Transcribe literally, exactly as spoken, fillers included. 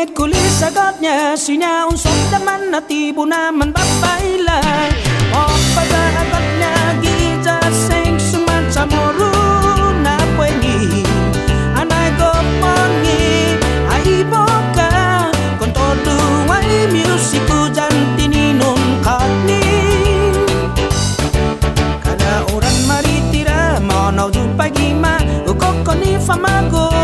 Kulisagåt-ña, siña un sodda' man natibu na manbabaila. På'go på'go ga'chong-ña giya Seng Sumångan Chamoru na puengi. Anai gof månnge' ha' i boka, kontodu i musiku yan tiningo'-ña kåtni. Kada oran maritira, månao yu' pa' gima', u kokonne' famagu'on.